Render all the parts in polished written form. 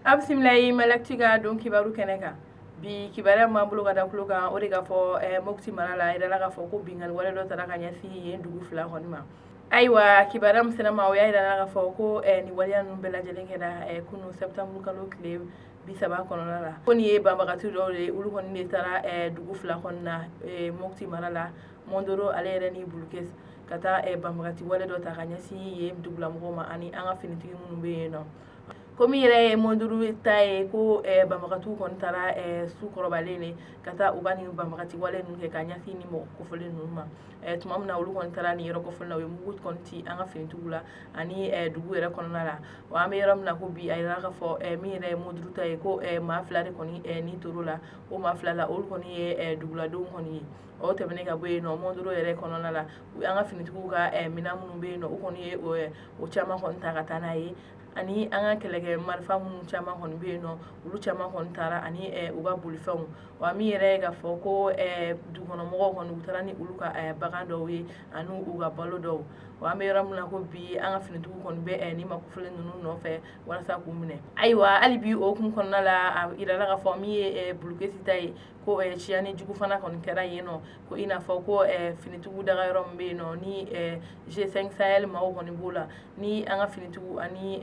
Aw bisimila ye Maliactu ka don kibaru kɛnɛ kan. Bi kibaruya min b'an bolo ka da tulo kan, o de k'a fɔ Mopti mara la, a yirala k'a fɔ ko binkanni wale dɔ tara ka ɲɛsin yen dugu fila kɔni ma. Ayiwa, kibaruya min sera ma, o y'a yira k'a fɔ ko nin waleya ninnu bɛɛ lajɛlen kɛra kunun septembre kalo tile 30 kɔnɔna la. Ko nin ye banbagati dɔw de ye, olu kɔni de taara dugu fila kɔni na Mopti mara la, Mondoro ale yɛrɛ ni Bulukesi, ka taa banbagati wale dɔ ta ka ɲɛsin yen dugulamɔgɔw ma ani an ka finitigi minnu bɛ yen nɔ. Ko min yɛrɛ ye Mondoro ta ye, ko banbagatiw kɔni taara su kɔrɔbalen de ka taa u ka nin banbagati wale ninnu kɛ ka ɲɛsin ni mɔgɔ kofɔlen ninnu ma. Tuma min na olu kɔni taara nin yɔrɔ kofɔlen na, u ye mugu kɔni ci an ka finitigiw la ani dugu yɛrɛ kɔnɔna la. Wa an bɛ yɔrɔ min na ko bi, a yirala k'a fɔ min yɛrɛ ye Mondoro ta ye, ko maa fila de kɔni ni tor'o la. O maa fila la, olu kɔni ye duguladenw kɔni ye. O tɛmɛnen ka bɔ yen nɔ, Mondoro yɛrɛ kɔnɔna la, an ka finitigiw ka minɛn minnu bɛ yen nɔ, u kɔni ye o caman kɔni ta ka taa n'a ye, ani an ka kɛlɛkɛ marifa minnu caman kɔni bɛ yen nɔ, olu caman kɔni taara, ani u ka bolifɛnw. Wa min yɛrɛ ye k'a fɔ ko dugukɔnɔmɔgɔw kɔni, u taara ni olu ka bagan dɔw ye ani u ka balo dɔw. Wa an bɛ yɔrɔ min na ko bi, an ka finitigiw kɔni bɛ nin maa kofɔlen ninnu nɔfɛ walasa k'u minɛ. Ayiwa, hali bi o hukumu kɔnɔna la, a yirala k'a fɔ min ye Bulukesi ta ye, ko tiɲɛni jugu fana kɔni kɛra yen nɔ, ko i n'a fɔ ko finitigiw daga yɔrɔ min bɛ yen nɔ, ni G5 Sahel maaw kɔni b'o la, ni an ka finitigiw ani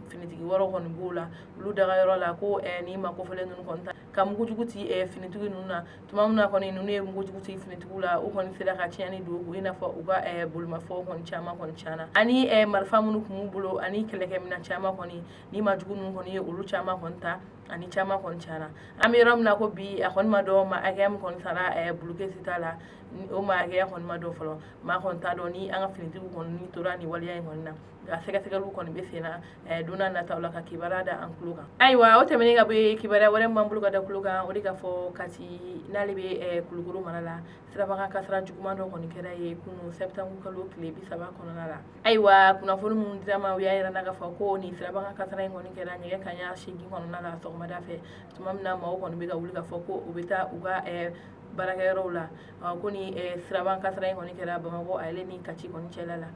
finitigi wɛrɛw kɔni b'o la, olu daga yɔrɔ la, ko ni maa kofɔlen ninnu kɔni ta ka mugujugu ci finitigi ninnu na. Tuma min na kɔni ninnu ye mugujugu ci finitigiw la, u kɔni sera ka tiɲɛni don u, i n'a fɔ u ka bolimafɛnw kɔni caman kɔni tiɲɛna, ani marifa minnu tun b'u bolo, ani kɛlɛkɛminɛn caman kɔni, ni maa jugu ninnu kɔni ye olu caman kɔni ta, ani caman kɔni tiɲɛna. An bɛ yɔrɔ min na ko bi, a kɔni ma dɔn maa hakɛya min kɔni sara Bulukesi ta la, o maa hakɛya kɔni ma dɔn fɔlɔ. Maa kɔni t'a dɔn ni an ka finitigiw kɔni tora nin waleya in kɔni na, nka sɛgɛsɛgɛliw kɔni bɛ sen na. Don n'a nataw la, ka kibaruya da an tulo kan. Ayiwa, o tɛmɛnen ka bɔ yen, kibaruya wɛrɛ min b'an bolo ka da tulo kan, o de k'a fɔ Kati n'ale bɛ Kulukoro mara la, sirabakan kasara juguman dɔ kɔni kɛra yen kunun septembre kalo tile 30 kɔnɔna la. Ayiwa, kunnafoni minnu dira ma, u y'a yira k'a fɔ ko nin sirabakan kasara in kɔni kɛra nɛgɛ kanɲɛ 8 kɔnɔna la sɔgɔmada fɛ, tuma min na maaw kɔni bɛ ka wuli k'a fɔ ko u bɛ taa u ka baarakɛyɔrɔw la. Ko ni sirabakan kasara in kɔni kɛra Bamakɔ ale ni Kati kɔni cɛla la.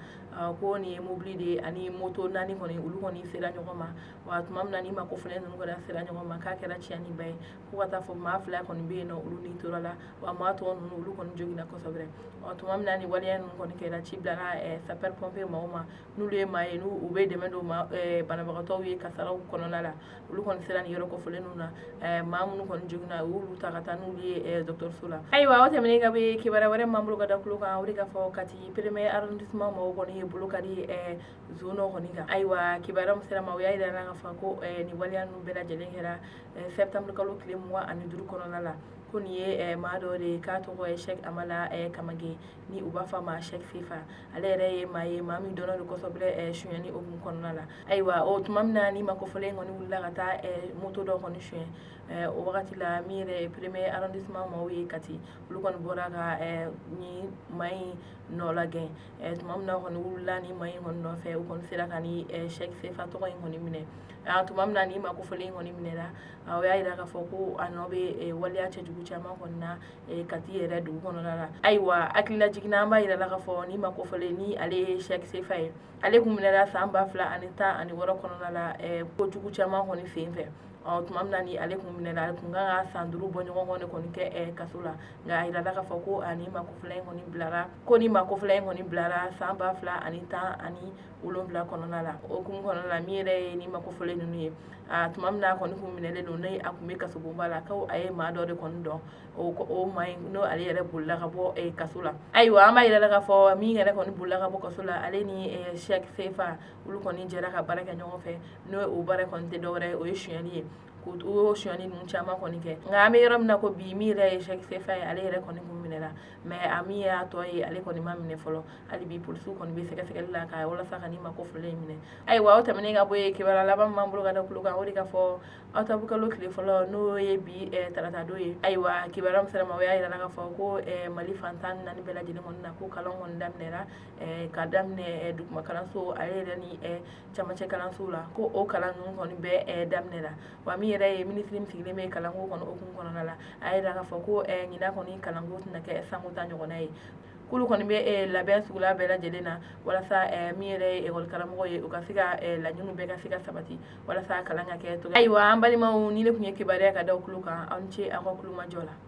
Ko nin ye mobili de ye ani moto naani kɔni, olu kɔni sera ɲɔgɔn ma. Wa tuma min na ni maa kofɔlen ninnu kɔni sera ɲɔgɔn ma, k'a kɛra tiɲɛniba ye, fo ka taa fɔ maa fila kɔni bɛ yen nɔ, olu ni tora la, wa maa tɔ ninnu, olu kɔni joginna kosɛbɛ. Ɔ tuma min na ni waleya ninnu kɔni kɛra, ci bilara sapeur pompier maaw ma, n'olu ye maa ye n'u u bɛ dɛmɛ don ma banabagatɔw ye kasaraw kɔnɔna la. Olu kɔni sera nin yɔrɔ kofɔlen ninnu na, maa minnu kɔni joginna, u y'olu ta ka taa n'olu ye dɔgɔtɔrɔso la. Ayiwa, o tɛmɛnen ka bɔ yen, kibaruya wɛrɛ min b'an bolo ka da tulo kan, o de k'a fɔ Kati premier arrondissement maaw kɔni ye bolo kari zon dɔ kɔni kan. Ayiwa, kibaruya min sera ma, o y'a yira k'a fɔ ko nin waleya ninnu bɛɛ lajɛlen kɛra septembre kalo tile 25 kɔnɔna la. Ko nin ye maa dɔ de ye k'a tɔgɔ ye Cheikh Amala Kamage, ni u b'a fɔ a ma Cheikh Sefa. Ale yɛrɛ ye maa ye, maa min dɔnnen don kosɛbɛ sonyɛni hukumu kɔnɔna la. Ayiwa, o tuma min na ni maa kofɔlen kɔni wulila ka taa moto dɔ kɔni suɲɛ, o wagati la, min yɛrɛ ye premier arrondissement maaw ye Kati, olu kɔni bɔra ka ni maa in nɔ lagɛn. Tuma min na kɔni wulila ni maa in kɔni nɔfɛ, u kɔni sera ka ni Cheikh Sefa tɔgɔ in kɔni minɛ. Tuma min na ni maa kofɔlen in kɔni minɛra, o y'a yira k'a fɔ ko a nɔ bɛ waleya cɛjugu caman kɔni na Kati yɛrɛ dugu kɔnɔna la. Ayiwa, hakilila jiginna, an b'a yira la k'a fɔ ni maa kofɔlen ni ale ye Cheikh Sefa ye, ale kun minɛra san 2016 kɔnɔna la kojugu caman kɔni sen fɛ. Ɔ tuma min na ni ale kun minɛra, ale kun kan ka san 5 bɔ ɲɔgɔn kɔ de kɔni kɛ kaso la, nka a yirala k'a fɔ ko ani maa kofɔlen in kɔni bilara, ko ni maa kofɔlen in kɔni bilara san 2017 kɔnɔna la. O hukumu kɔnɔna la, min yɛrɛ ye ni maa kofɔlen ninnu ye, a tuma min na a kɔni kun minɛlen don, ne a kun bɛ kasobonba la, ko a ye maa dɔ de kɔni dɔn, o maa in n'o ale yɛrɛ bolila ka bɔ kaso la. Ayiwa, an b'a yira k'a fɔ min yɛrɛ kɔni bolila ka bɔ kaso la, ale ni Cheikh Sefa, olu kɔni jɛra ka baara kɛ ɲɔgɔn fɛ. N'o o baara kɔni tɛ dɔwɛrɛ ye, o ye sonyɛli ye, k'o o sonyɛli ninnu caman kɔni kɛ. Nka an bɛ yɔrɔ min na ko bi, min yɛrɛ ye Cheikh Sefa ye, ale yɛrɛ kɔni kun minɛra, mais a min y'a tɔ ye, ale kɔni ma minɛ fɔlɔ. Hali bi polisiw kɔni bɛ sɛgɛsɛgɛli la ka walasa ka ni maa kofɔlen in minɛ. Ayiwa, o tɛmɛnen ka bɔ yen, kibaruya laban min b'an bolo ka da tulo kan, o de k'a fɔ octobre kalo tile fɔlɔ, n'o ye bi tarata don ye. Ayiwa, kibaruya min sera ma, o y'a yira k'a fɔ ko Mali fan 14 bɛɛ lajɛlen kɔni na, ko kalan kɔni daminɛra, ka daminɛ duguma kalanso ale yɛrɛ ni camancɛ kalanso la, ko o kalan ninnu kɔni bɛɛ daminɛra. Wa min yɛrɛ ye minisiri min sigilen bɛ kalanko kɔnɔ hukumu kɔnɔna la, a y'a yira k'a fɔ ko ɲinan kɔni kalanko tɛna kɛ sanko ta ɲɔgɔnna ye. K'olu kɔni bɛ labɛn suguya bɛɛ lajɛlen na walasa min yɛrɛ ye ekɔli karamɔgɔ ye, u ka se ka laɲiniw bɛɛ ka se ka sabati walasa kalan ka kɛ. Ayiwa, an balimaw, ni ne tun ye kibaruya ka da tulo kan. Aw ni ce aw ka kulomajɔ la.